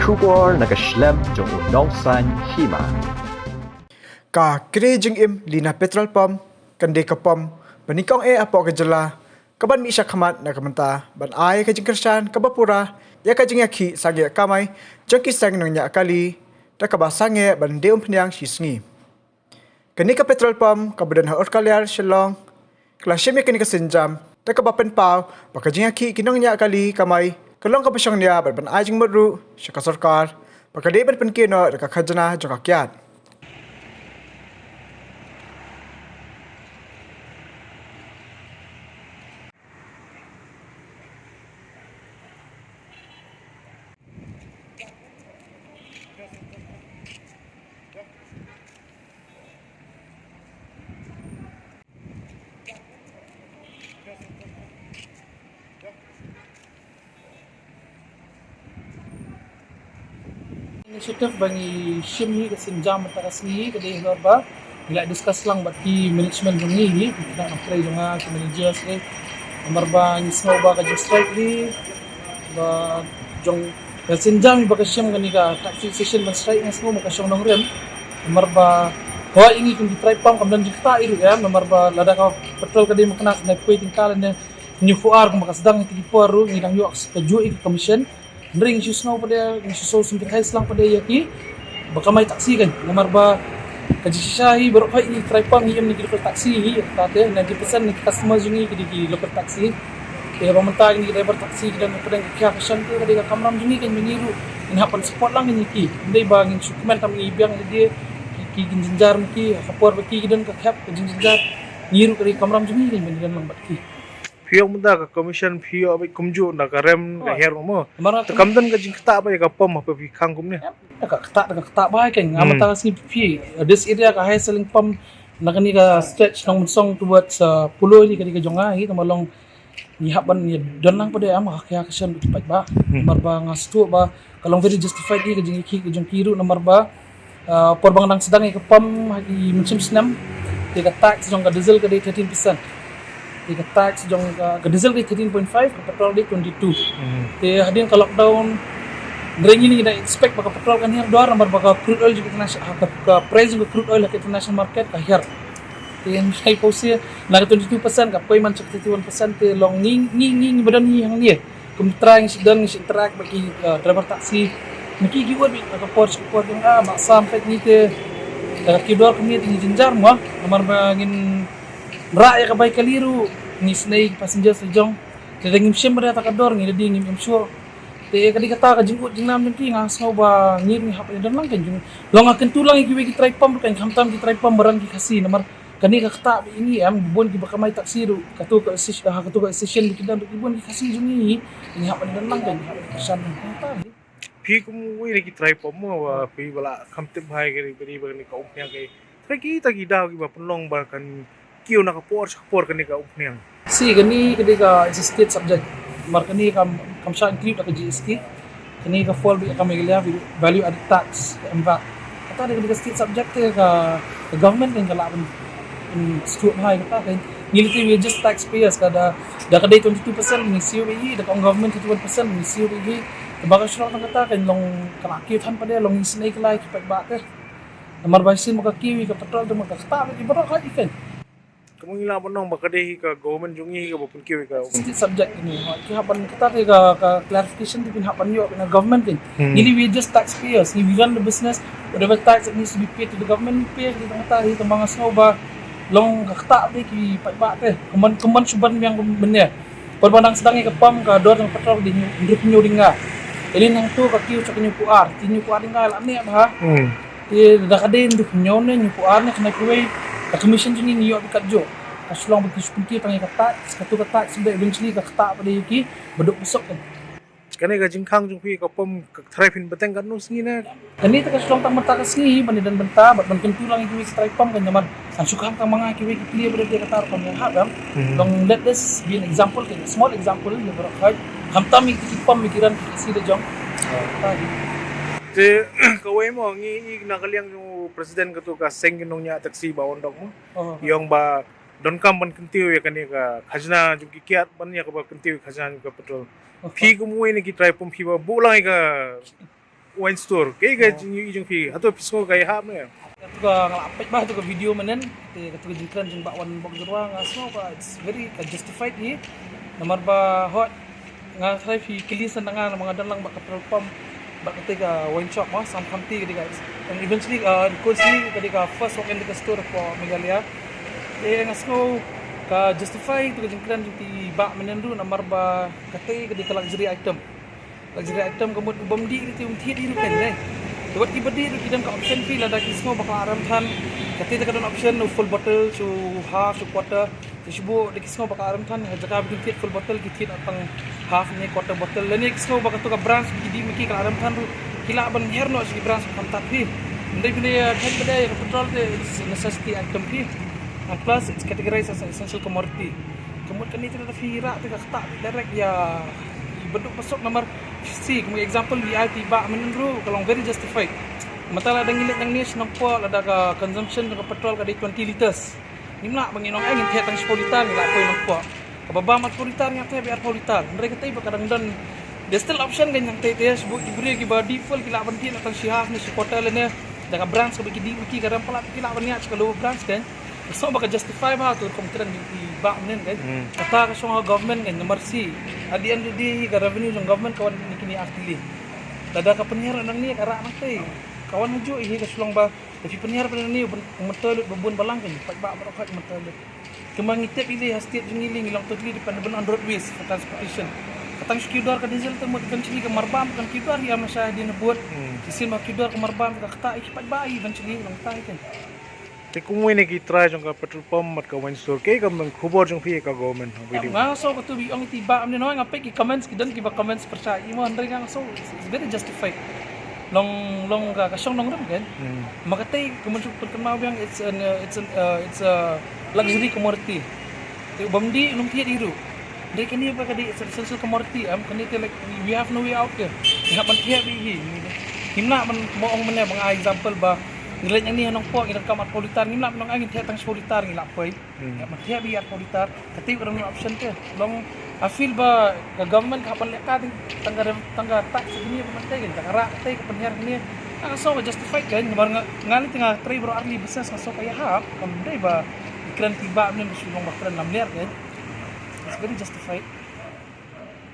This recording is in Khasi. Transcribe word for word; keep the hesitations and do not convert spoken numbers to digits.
Khubor na ka shlem jong u nongsan hima. Ka Kri Jingim Lina Petrol Pump kan dei ka pump ba nyngkong eh hapoh ka jylla kaban mih shakhmat na ka bynta ban ai ka jingkyrshan kaba pura ïa ka jingïakhih sangeh kamai jong ki seng nongñiah kali da kaba sangeh ban dei umphniang shi sngi. Kane ka petrol pump kaba don ha Urkaliar, Shillong, ka la shim ïa kane ka sienjam da kaba pynpaw ba ka jingïakhih ki nongñiah kali kamai ka long kaba shongnia bad ban ai jingmut ruh sha ka sorkar ba ka dei ban pynkiew noh da ka khajna jong ka kiad. Initiative ba ngi shim hi ka sienjam mynta ka sngi ka dei halor ba ngi la discuss lang bad ki management jong ngi, ngi ki khynnah nongtrei jong nga, ki managers, eh, namar ba ngi sngew ba ka jingstrike hi ba jong ka sienjam hi ba ka shim kane ka taxi station ban strike, ngi sngew ba ka shong nongrim. Namar ba hooid ïa ngi kum ki trai pump kam don jingktah ei ruh, eh, namar ba lada ka petrol ka dei mynta ka khyndai phew tyngka lane hynñiew phew ar kumba ka sdang ha kine ki por ruh ngi dang ïoh kajuh ïa ka commission. Hynrei ngi shu sngew pat de, ngi shu sngew sngewthuh slang pat de ïa ki ba kamai taxi kan. Namar ba ka jingshisha hi baroh hi ngi trai pump ngi im na ki local taxi hi, kata te ninety percent na ki customer jong ngi ki dei ki local taxi. Te ba mynta kine ki driver taxi ki don ka pdeng ka khia ka shan te ka dei ka kamram jong ngi kan, ba ngi ruh ngin hap ban support lang ïa ki. Ym dei ba ngin shu kmen tam ngi biang ïa ki, ki jynjar ma ki ha ka por ba ki ki don ka khep ka jingjynjar. Ngi ruh ka dei kamram jong ngi kan ba ngi don lang bad ki. Phi ong mynta ka commission phi ïoh beit kumjuh na ka rem ka hiar mo. Namar te kam don ka jingktah ba ïa ka pump haba phi khang kumne. Ka ktah, ka ktah ba kan. Nga mynta ka sngi phi, uh, this area ka high selling pump na kane ka stretch Nongmynsong towards, uh, Polo ni ka dei ka jong nga hi, tang ba long ngi hap ban ïa don lang pat de, am, ka khia ka shan bad ki paidbah. Namar ba nga sngewthuh ba ka long very justified hi ka jingïakhih ka jong ki ruh namar ba, ah, por ba nga dang sdang ïa ka pump ha ki mynshem snem, te ka tax jong ka diesel ka dei thirteen percent. Te ka tax jong ka, ka diesel ka dei thirteen point five, ka petrol dei twenty-two. Te hadien ka lockdown, hynrei ngi, ngi dang expect ba ka petrol kan hiar dor namar ba ka crude oil jong ka international, ha ka, ka price jong ka crude oil ha ka international market ka hiar. Te ngi shai pause na ka twenty-two percent ka poi man sha ka thirty-one percent, te long ngi, ngi, ngi, ngi ba don ngi hangne. Kum trai ngi shu don, ngi shu interact bad ki, uh, driver taxi. Ngi ki, ki wad bad ka por sha ka por jong nga, ba sam peit ngi te, uh, ki dor kumne te ngi jynjar mo. Namar ba ngin rah ïa ka bai kali ruh ngi snei ki passengers la jong. Te ngim shim ba da ta ka dor ngi la dei ngim im shuh. Te ka dei kata ka jingud jingnam jong ki, nga sngew ba ngi ruh ngi hap ban don lang kan jong. Long nga kyntu lang ïa kiwei ki trai pump ruh kan, khamtam ki trai pump ba ran ki Khasi namar kane ka ktah ba ïa ngi em, bun kiba kamai taxi ruh, kato ka associ-, ha kato ka association ba ki don ruh ki bun ki Khasi jong ngi, ngi hap ban don lang kan, ngi hap ban kyrshan lang. Phi kum uwei na ki trai pump mo, ba phi ba la kham tip bha ïa kane, kane ba kane ka umphniang ka. Trai kita ki daw kiba pynlong ba kan kiew na ka por sha ka por kane ka umphniang. Si kane ka dei ka, it's a state subject. Namar kane kam, kam shah include da ka G S T. Kane ka fall beit ïa ka Meghalaya Value Added Tax, ka M VAT. Kata dei ka, dei ka state subject te ka, ka government kan ka lah ban, ban stuh bha ïa kata kan. Ngi lei te we just taxpayers, ka da, da ka dei twenty-two percent ngi siew beit hi, da ka ong government thirty-one percent ngi siew beit hi. Te ba ka shlong tang kata kan long ka la kiew than pat de, long ngi snei kylla ïa ki paidbah te. Namar ba shisien ba ka kiew ïa ka petrol te ma ka ktah beit ïa baroh ka ïa kan. Ka mut ngi lah ban ong ba ka dei hi ka government jong ngi hi kaba pynkiew ïa ka. State subject ni, ha, ki hap ban kata te ka, ka clarification te phin hap ban ïoh na government te. Hmm. Ngi dei we just taxpayers, ngi we run the business, whatever tax that needs to be paid to the government, pay ka dei tang kata hi, tang ba nga sngew ba long ka ktah beit ïa ki paidbah te. Kumban, kumban shu ban biang kumne. Por ba dang sdang ïa ka pump ka dor jong petrol ka dei hynriew phew hynñiew tyngka. Ïa lei nangto ka kiew sha ka hynñiew phew ar, te hynñiew phew ar tyngka la neh bha. Hmm. Te da ka dei hynriew phew hynñiew ne hynñiew phew ar ne khyndai phew wei, ka commission jong ngi ngi ïoh beit katjuh. Ka shu long ba ki shu pynkiew tang ïa ka tax, kato ka tax ba eventually ka ktah pat de ïa ki baduk basuk kan. Kane ka jingkhang jong phi ka pump ka tharai phin bteng katno sngi ne? Kane te ka shu long tang mynta ka sngi hi ban ïadon bynta bad ban kyntu lang ïa kiwei ki trai pump kan, namar ngan shu khang tang ma nga kiwei ki plie ba dei kata ruh kam hap em. Hmm. Long let this be an example, kan, small example ïa baroh khoit. Khamtam ïa ki pump ïa ki run ki taxi da jong. Te kawei mo ngi i na ka liang jong u president kato ka seng ki nongñiah taxi ba Wandok mo. Oh. I ong ba donkam ban kyntiew ïa kane ka khajna jong ki kiad ban ïa kaba kyntiew ïa ka khajna jong ka petrol. Oh. Phi kum uwei na ki trai pump phi ba buh lang ïa ka Wine store. Kaei ka jingïohi jong phi? Hato phi sngew ka ïahap ne? Katu ka nga la peit ba katu ka video mynnin, te katu ka jingkren jong Bah Wanbok Jyrwa nga sngew ba it's very, uh, justified hi. Namar ba hooid nga tharai phi kylli shen na nga namar nga don lang bad ka petrol pump bad kata ka wine shop mo, Sam Khamti ka dei ka. And eventually, uh, ka dei ka first walk in ka store hapoh Meghalaya. Te nga sngew ka justify katu ka jingkren jong phi Bah mynnin ruh namar ba kata ka dei ka luxury item. Luxury item ka mut u bym dih ruh te um thied hi ruh kan ne. Te wat kiba dih ruh ki don ka option phi lada ki sngew ba ka la rem than. Kata te ka don option u full bottle, shu half, shu quarter. Te shu buh da ki sngew ba ka la rem than ha jaka ba kin thied full bottle ki thied tang half ne quarter bottle. Lane ki sngew ba katu ka brands ki dih ma ki ka la rem than ruh ki lah ban hiar noh sha ki brands ba khamtam phi. Ym dei phi ne, uh, khat ba dei ka petrol te it's a necessity item phi. And plus it's categorized as an essential commodity. Ka mut kane te lada phi rah te ka ktah direct ïa i baduk basuk namar shi, kum example V I P Bah mynnin ruh ka long very justified. Mynta lada ngi leit nangne sha Nongpoh lada ka consumption ka petrol ka dei twenty liters. Ngim lah ba ngin ong ai ngin theh tang shiphew litar ngi lah poi Nongpoh. Kaba bam arphew litar ngi hap theh beit arphew litar. Hynrei katai ba ka dang don, there's still option kan, hangtai te shu buh ki briew kiba dih full ki lah ban thied tang shi half ne shi quarter lane da ka brands kaba ki dih ma ki, ka rem palat ki lah ban ïaid sha ka lower brands kan. Ka shu ba ka justify ba tu rukom kren jong phi Bah mynnin kan. Hmm. Kata ka shong ha government kan, namar shi at the end of the day ka revenue jong government ka wan na kine ki artylli. Lada ka pynhiar nangne ka rah nangtai, ka wan hajuh hi ka shu long ba lada phi pynhiar nangne u myntoi lut ba bun balang kan, paidbah baroh khoit myntoi lut. Kumba ngi tip ïa lade ha state jong ngi, ngi long totally dependable on roadways for transportation. Ka tang shu kiew dor ka diesel te mut eventually ka marbam kan kiew dor hi, ym shym shah hadien habud. Hmm. Shisien ba kiew dor ka marbam ka ktah ïa ki paidbah eventually, long ktah hi kan. Te kumne ki trai jong ka petrol pump bad ka wine store, kaei ka khubor jong phi ïa ka government? Nga sngew katu ba ong ïa phi Bah mynnin, nga peit ki comments ki don kiba comments pyrshah ïa mo, hynrei nga sngew it's very justified. Long, long ka, ka shong nongrim kan. Hmm. Ma katai ka mut shu pynkynmaw biang, it's an, uh, it's an, uh, it's a luxury commodity. Te u bym dih um thied hi ruh. Hynrei kane ba ka dei it's an essential commodity, em, kane te like we have no way out te. Ngi hap ban theh beit hi. Ngim lah ban, mo ong mynne ba nga example ba ngi leit nangne ha Nongpoh ngi donkam arphew litar, ngim lah ban ong ai ngin theh tang shiphew litar ngi lah poi. Hmm. Ngi hap ban theh beit arphew litar. Katai ka dei ka option te. Long I feel ba ka government ka hap ban leh ka ding tang ka rem, tang ka tax kine ba mynta kan, tang ka rah katai ka pynhiar kine. Nga sngew ka justified kan, namar nga, nga lei te nga trei baroh artylli business, nga sngew ka ïahap, kam dei ba i kren phi Bah mynnin ba shu long ba kren lamler kan. It's very justified.